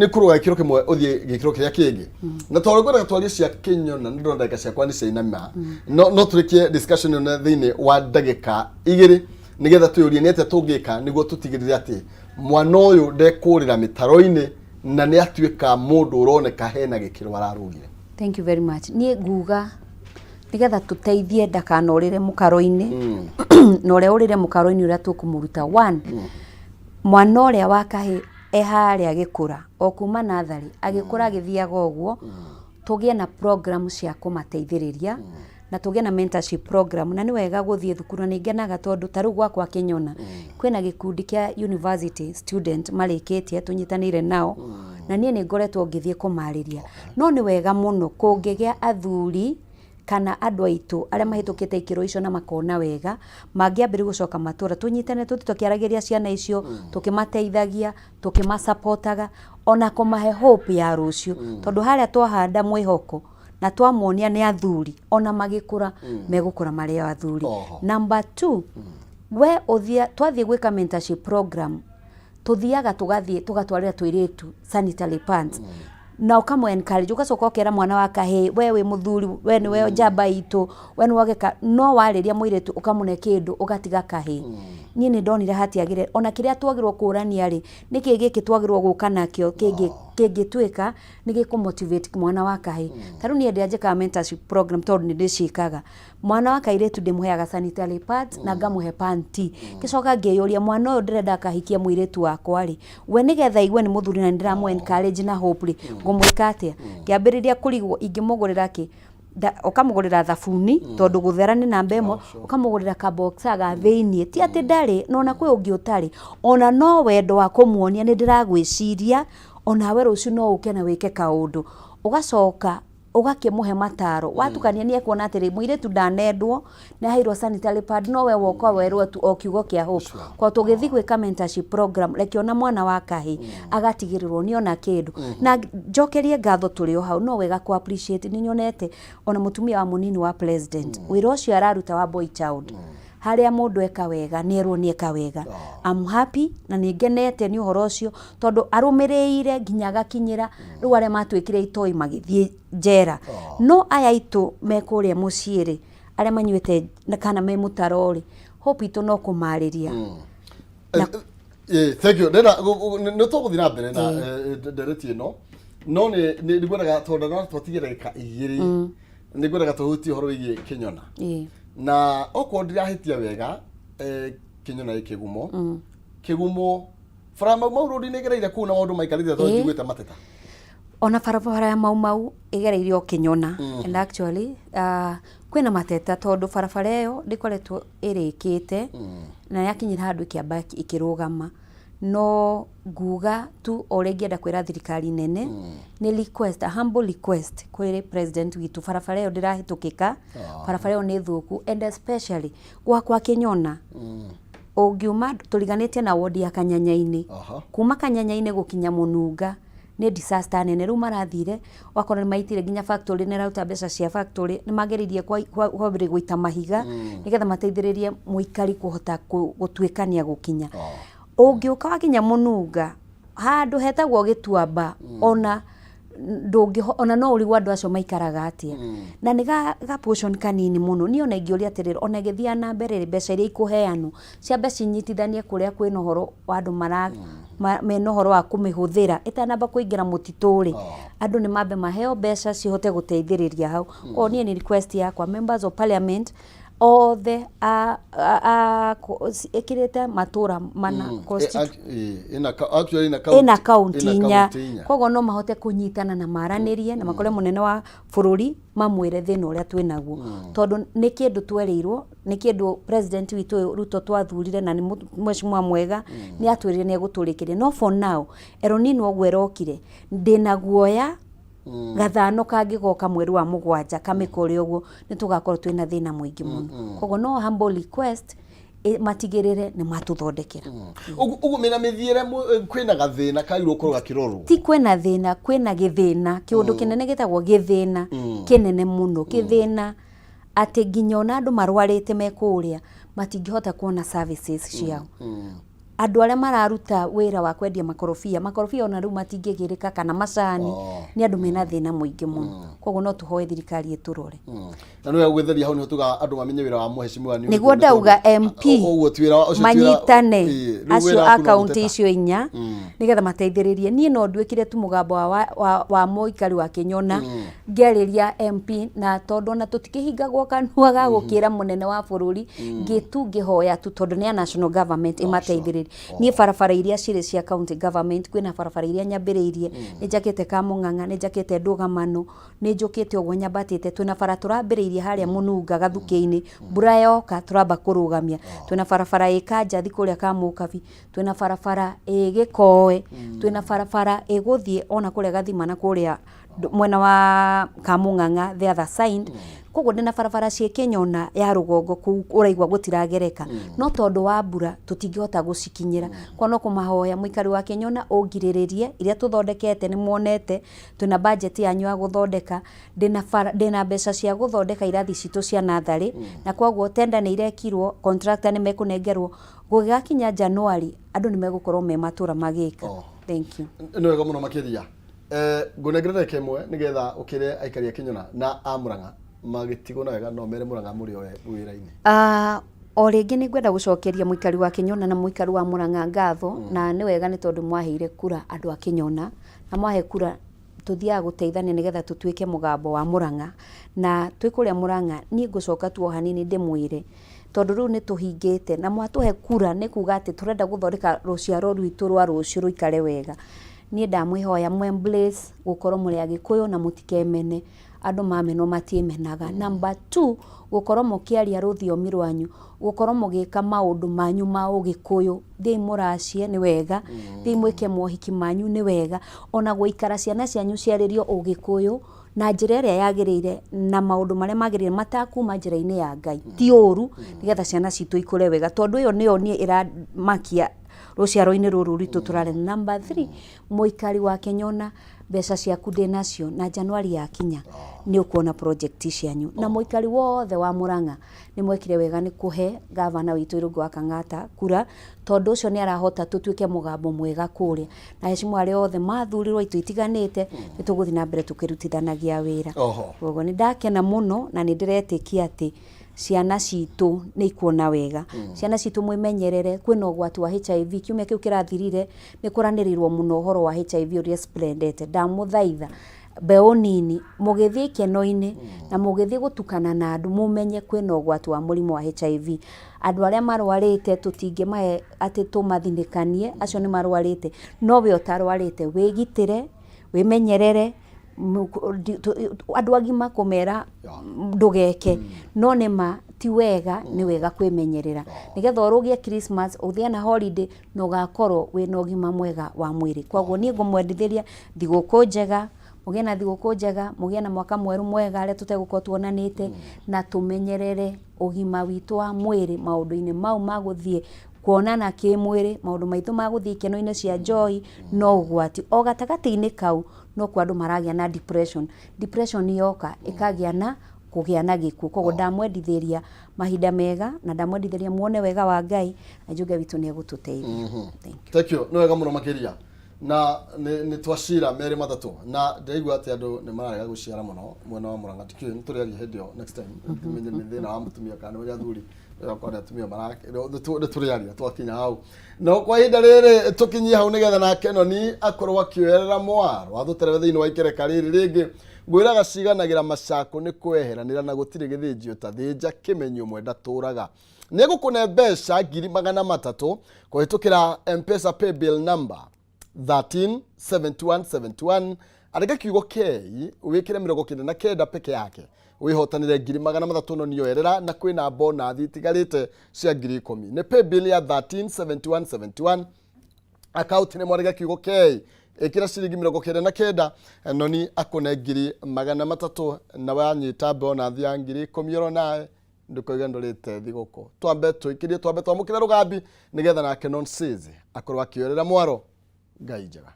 Nĩ kũrũga gĩkĩro kĩmwe ũthiĩ gĩkĩro kĩrĩa kĩngĩ, na tondũ ngwendaga twarie cia kĩnyona, nĩ ndĩrona ndagĩka ciakwa nĩ ciainama, no tũrĩkie discussion ĩno na thĩinĩ wa ndagĩka 2, nĩgetha twĩyũrie nĩ atĩa tũngĩka nĩguo tũtigĩrĩre atĩ mwana ũyũ ndekũrĩra mĩtaro-inĩ na nĩ atuĩka mũndũ ũroneka hena gĩkĩro ararũgire. Thank you very much. Niĩ nguga nĩgetha tũteithie ndakanorĩre mũkaro-inĩ na ũrĩa ũrĩre mũkaro-inĩ ũrĩa tũkũmũruta, one, mwana ũrĩa wa kahĩ e harĩa agĩkũra o kuma natharĩ agĩkũra agĩthiaga ũguo, tũgĩe na program cia kũmateithĩrĩria na tũgĩe na mentorship program. Na nĩ wega gũthiĩ thukuru, na nĩ ngenaga tondũ ta rĩu gwakwa Kĩnyona kwĩna gĩkundi kĩa university student marĩkĩtie tũnyitanĩire nao, na niĩ nĩ ngoretwo ngĩthiĩ kũmarĩria. No nĩ wega mũno kũngĩgĩa athuri kana andũ aitũ arĩa mahĩtũkĩte ikĩro icio na makona wega mangĩambĩrĩria gũcoka matũra, tũnyitane, tũthiĩ tũkĩaragĩria ciana icio, tũkĩmateithagia, tũkĩmasapotaga, ona kũmahe hope ya rũciũ, tondũ harĩa twahanda mwĩhoko na twamonia nĩ athuri, ona magĩkũra megũkũra marĩ o athuri. Number two, we ũthia twathiĩ gwĩka mentorship program, tũthiaga tũgathiĩ tũgatwarĩra tũirĩtu sanitary pads na ũkamũ encourage, ũgacoka ũkera mwana wa kahĩĩ, "We wĩ mũthuri, we nĩwe njamba itũ, we nĩwe ũgĩka." No warĩria mũirĩtu ũkamũne kĩndũ ũgatiga kahĩĩ. Niĩ nĩ ndonire hatiagĩrĩire. Ona kĩrĩa twagĩrĩirwo kũrania rĩ, nĩkĩ gĩkĩ twagĩrĩirwo gũka nakĩo kĩngĩtuĩka nĩ gĩkũ motivate mwana wa kahĩĩ? Ta rĩu niĩ ndĩa njĩkaga mentorship program, tondũ nĩ ndĩciĩkaga, mwana wa kairĩtu ndĩmũheaga sanitary pads na ngamũhe panty. Ngĩcoka ngĩyũria, mwana ũyũ ndĩrenda akahikie mũirĩtu wakwa rĩ, we nĩgetha aigue nĩ mũthuri na nĩ ndĩramũ encourage na hope rĩ, ngũmwĩka atĩa? Ngĩambĩrĩria kũrigwo ingĩmũgũrĩra kĩ. Ũkamũgũrĩra thabuni, tondũ gũthera nĩ namba 1. Ũkamũgũrĩra kaboxa ga thĩiniĩ, ti atĩ ndarĩ na ona kwĩ ũngĩ ũtarĩ ona, no wendo wa kũmuonia nĩ ndĩragwĩciria onawe rũciũ no ũke na wĩke kaũndũ. Ũgacoka ũgakĩmũhe mataro, watukania nĩ ekuona atĩrĩ, mũirĩtu ndanendwo, nĩ aheirwo sanitary pad, no we woka werwo tu o kiugo kĩa hope. Kwa tũgĩthiĩ gwĩka mentorship program, reke ona mwana wa kahĩ agatigĩrĩrwo nĩ ona kĩndũ. Na njokerie ngatho, tũrĩ o hau, no wega ku appreciate, nĩ nyonete ona mũtumia wa mũnini wa president, wĩra ũcio araruta wa boy child, harĩa mũndũ eka wega nĩ erwo nĩ eka wega. I'm happy na nĩ ngenete nĩ ũhoro ũcio, tondũ arũmĩrĩire nginya agakinyĩra rĩu arĩa matuĩkire itoi magĩthiĩ njera. No aya aitũ me kũrĩa mũciĩ rĩ, arĩa manyuĩte na kana me mũtaro rĩ, hope itũ no kũmarĩria. Thank you. Ndĩrenda nĩ tũgũthiĩ na mbere na ndereti ĩno, no nĩ ngwendaga, tondũ no twatigie ndagĩka 2, nĩ ngwendaga tũhutie ũhoro wĩgiĩ Kĩnyona. Na okorwo ndirahĩtia wega, Kĩnyona ĩ Kĩgumo. Kĩgumo bara Mau Mau Road nĩ ĩgereire kũu na maũndũ maikarĩte, tondũ njiguĩte mateta. Ona barabara ya Mau Mau ĩgereire o Kĩnyona, and actually kwĩna mateta tondũ barabara ĩyo ndĩkoretwo ĩrĩkĩte na yakinyĩra handũ ĩkĩamba ĩkĩrũgama. No nguga tu o ũrĩa ingĩenda kwĩra thirikari nene nĩ request, a humble request kwĩ president witũ, barabara ĩyo ndĩrahĩtũkĩka, barabara ĩyo nĩ thũku, and especially gwakwa Kĩnyona, ũngiuma tũriganĩtie na wodi ya Kanyanya-inĩ, kuma Kanyanya-inĩ gũkinya Mũnunga nĩ disaster nene. Rĩu marathire wakora nĩ maitire nginya factory, nĩ ĩraruta mbeca cia factory, nĩ mageririe kwambĩrĩria gũita mahiga nĩgetha mateithĩrĩrie mũikari kũhota gũtuĩkania gũkinya. Ũngĩũka wakinya Mũnunga handũ hetagwo Gĩtuamba, ona ndũngĩho ona no ũrigwo andũ acio maikaraga atĩa, na nĩ ga portion kanini mũno. Niĩ ona ingĩũria atĩrĩrĩ, ona ĩgĩthiaga na mbere rĩ, mbeca iria ikũheanwo ciambe cinyitithanie kũrĩa kwĩna ũhoro wa andũ mara mena ũhoro wa kũmĩhũthĩra ĩtanamba kũingĩra mũtitũ rĩ, andũ nĩ mambe maheo mbeca cihote gũteithĩrĩria hau. Koguo niĩ nĩ request yakwa, members of parliament othe a ĩkĩrĩte matũra mana Actually ĩna ĩna kaunti ĩna 4. Kaunti 4. Koguo no mahote kũnyitana na maranĩrie na makore mũnene wa bũrũri, mamwĩre thĩna ũrĩa twĩnaguo, tondũ nĩ kĩndũ twerĩirwo, nĩ kĩndũ president witũ ũyũ Ruto twathurire, na nĩ mheshimiwa mwega, nĩ atwĩrire nĩ egũtũrĩkĩria. No for now, El Nino ũguo ĩrokire, ndĩna guoya gathano kangĩgoka mweri wa mũgwanja kamĩkore ũguo, nĩ tũgakorwo twĩna thĩna mũingĩ mũno. Koguo no humble request, matigĩrĩre nĩ matũthondekera. Ũguo mĩna mĩthiĩre kwĩna gathĩna kagĩrĩirwo gũkorwo gakĩrorwo. Ti kwĩna thĩna, kwĩna gĩthĩna, kĩũndũ kĩnene gĩtagwo gĩthĩna kĩnene mũno, kĩthĩna atĩ nginya ona andũ marwarĩte me kũrĩa matingĩhota kuona services ciao. Andũ arĩa mararuta wĩra wa kwendia makorobia, makorobia ona rĩu matingĩgĩrĩka kana macani, nĩ andũ mena thĩna mũingĩ mũno. Koguo no tũhoe thirikari ĩtũrore. Na nĩ wega gwĩtheria hau nĩho tuga andũ mamenye wĩra wa mheshimiwa nĩ Nĩguo ũrĩkũ, nĩ tondũ ndauga MP ũguo ti wĩra ũcio ti wĩra- manyitane Ĩĩ, rĩu acio wĩra a waku no kaunti gũteta. icio inya nĩgetha mateithĩrĩrie. Niĩ no nduĩkire tu mũgambo wa mũikari wa Kĩnyona ngĩarĩria MP, na tondũ ona tũtikĩhingagwo kanua ga gũkĩra mũnene wa bũrũri, ngĩtu ngĩhoya tu tondũ nĩ ya national government ĩmateithĩrĩrie. Niĩ barabara iria cirĩ cia county government, kwĩna barabara iria nyambĩrĩirie, nĩ njakĩte Kamũng'ang'a, nĩ njakĩte Ndũgamano, nĩ njũkĩte ũguo nyambatĩte, twĩna bara tũrambĩrĩirie harĩa Mũnunga Gathukĩ-inĩ, mbura yoka tũramba kũrũgamia. Twĩna barabara ĩ Kanjathi kũrĩa Kamũkabi, twĩna barabara ĩ Gĩkoe, twĩna barabara ĩgũthiĩ ona kũrĩa Gathima na kũrĩa mwena wa Kamũng'ang'a the other side. Koguo ndĩna barabara ciĩ Kĩnyona ya rũgongo kũu ũraigua gũtiragereka, no tondũ wa mbura tũtingĩhota gũcikinyĩra. Koguo no kũmahoya mũikari wa Kĩnyona ũngirĩrĩrie, iria tũthondekete nĩ muonete, twĩna budget yanyu ya gũthondeka, ndĩna bara, ndĩna mbeca cia gũthondeka irathi citũ cia natharĩ, na koguo tender nĩ irekirwo, contractor nĩ mekũnengerwo, gũgĩgakinya January andũ nĩ megũkorwo me matũra magĩka. Thank you. Nĩ wega mũno makĩria. Ngũnengere ndagĩka ĩmwe nĩgetha ũkĩre aikari a Kĩnyona na a Mũrang'a magĩtigwo na wega no mere Mũrang'a mũrĩ o wĩra-inĩ. O rĩngĩ nĩ ngwenda gũcokeria mũikari wa Kĩnyona na mũikari wa Mũrang'a ngatho, na nĩ wega nĩ tondũ mwaheire kura andũ a Kĩnyona, na mwahe kura tũthiaga gũteithania nĩgetha tũtuĩke mũgambo wa Mũrang'a, na twĩ kũrĩa Mũrang'a niĩ ngũcoka tu o hanini ndĩmwĩre, tondũ rĩu nĩ tũhingĩte na mwatũhe kura nĩ kuga atĩ tũrenda gũthondeka rũciaro rwitũ rwa rũciũ rũikare wega. Niĩ ndamwĩhoya mũ embrace gũkorwo mũrĩ Agĩkũyũ na mũtikemene, andũ mamenwo matiĩmenaga. Number two, gũkorwo mũkĩaria rũthiomi rwanyu, gũkorwo mũgĩka maũndũ manyu ma ũgĩkũyũ, thiĩi mũracie nĩ wega, thiĩi mwĩke mohiki manyu nĩ wega, ona gũikara ciana cianyu ciarĩrio ũgĩkũyũ na njĩra ĩrĩa yagĩrĩire na maũndũ marĩa magĩrĩire matakuma njĩra-inĩ ya Ngai, ti ũru, nĩgetha ciana citũ ikũre wega, tondũ ĩyo nĩyo niĩ ĩramakia rũciaro-inĩ rũrũ rwitũ tũrarĩ. Number three, mũikari wa Kĩnyona mbeca ciaku ndĩnacio na Januari yakinya nĩ ũkuona project cianyu. Na mũikari wothe wa Murang'a nĩ mwekire wega nĩ kũhe gavana witũ Irũngũ wa Kang'ata kura, tondũ ũcio nĩ arahota tũtuĩke mũgambo mwega kũrĩa. Na heshimu arĩa othe mathurirwo itĩ itiganĩte, nĩ tũgũthiĩ na mbere tũkĩrutithanagia wĩra. Koguo nĩ ndakena mũno na nĩ ndĩretĩkia atĩ ciana citũ nĩ ikuona wega. Ciana citũ mwĩmenyerere, kwĩna ũgwati wa HIV. Kiumia kĩu kĩrathirire nĩ kũranĩrĩirwo mũno ũhoro wa HIV ũrĩa spreadete. Ndamũthaitha mbeũ nini mũgĩthiĩ ikeno-inĩ na mũgĩthiĩ gũtukana na andũ mũmenye kwĩna ũgwati wa mũrimũ wa HIV. Andũ arĩa marwarĩte tũtingĩmahe atĩ tũmathinĩkanie, acio nĩ marwarĩte, no we ũtarwarĩte wĩgitĩre, wĩmenyerere, andũ agima kũmera ndũgeke, no nĩ ma ti wega, nĩ wega kwĩmenyerera nĩgetha ũrũgie Christmas, ũthiĩ na holiday na ũgakorwo wĩna ũgima mwega wa mwĩrĩ. Koguo niĩ ngũmwendithĩria thigũkũ njega, mũgĩe na thigũkũ njega, mũgĩe na mwaka mwerũ mwega arĩa tũtegũkorwo tuonanĩte, na tũmenyerere ũgima witũ wa mwĩrĩ maũndũ-inĩ mau ma gũthiĩ kuonana kĩmwĩrĩ, maũndũ maitũ ma gũthiĩ ikeno-inĩ cia njohi no ũgwati. O gatagatĩ-inĩ kau nokuo andũ maragĩa na depression. Depression yoka ĩkagĩa na kũgĩa na gĩkuũ. Koguo ndamwendithĩria mahinda mega na ndamwendithĩria muone wega wa Ngai na njũĩ Ngai witũ nĩ egũtũteithia. Thank you. Thank you. Nĩ wega mũno makĩria. Na nĩ twacira merĩ matatũ na ndĩraigua atĩ andũ nĩ mararega gũciara mũno mwena wa Murang'a. Ndikĩũĩ nĩ tũrĩaria hĩndĩ ĩyo next time. Menye nĩ thĩna wa mũtumia kana nĩ ũrĩa athuri okorwo nĩ atumia mara nĩ tũrĩaria twakinya hau. No kwa ihinda rĩrĩ tũkinyie hau nĩgetha nake Noni akorwo akĩoerera mwaro atũterere thĩinĩ wa ikereka rĩrĩ rĩngĩ. Ngwĩraga ciganagĩra macakũ nĩ kweheranĩra na gũtirĩ gĩthĩnjio ta thĩnja kĩmenyi ũmwe ndatũraga. Nĩngũkũne mbeca 300,000 kũhĩtũkĩra M-Pesa paybill number 137171. Andĩka kiugo K wĩkĩre 99 peke yake wĩhotanĩre 300,000 no nioerera na kwĩna bonathi itigarĩte cia 10,000. Nĩ paybill ya 137171, account nĩ mwarĩga kiugo K ĩkĩra ciringi 99 noni akũne 300,000 na wanyita bonathi ya 10,000 oro nawe ndũkoiga ndũrĩte thigũkũ. Twambe tũikĩrie, twambe twamũkĩre rũgambi nĩgetha nake nonsense akorwo akĩorera mwaro. Ngai njega.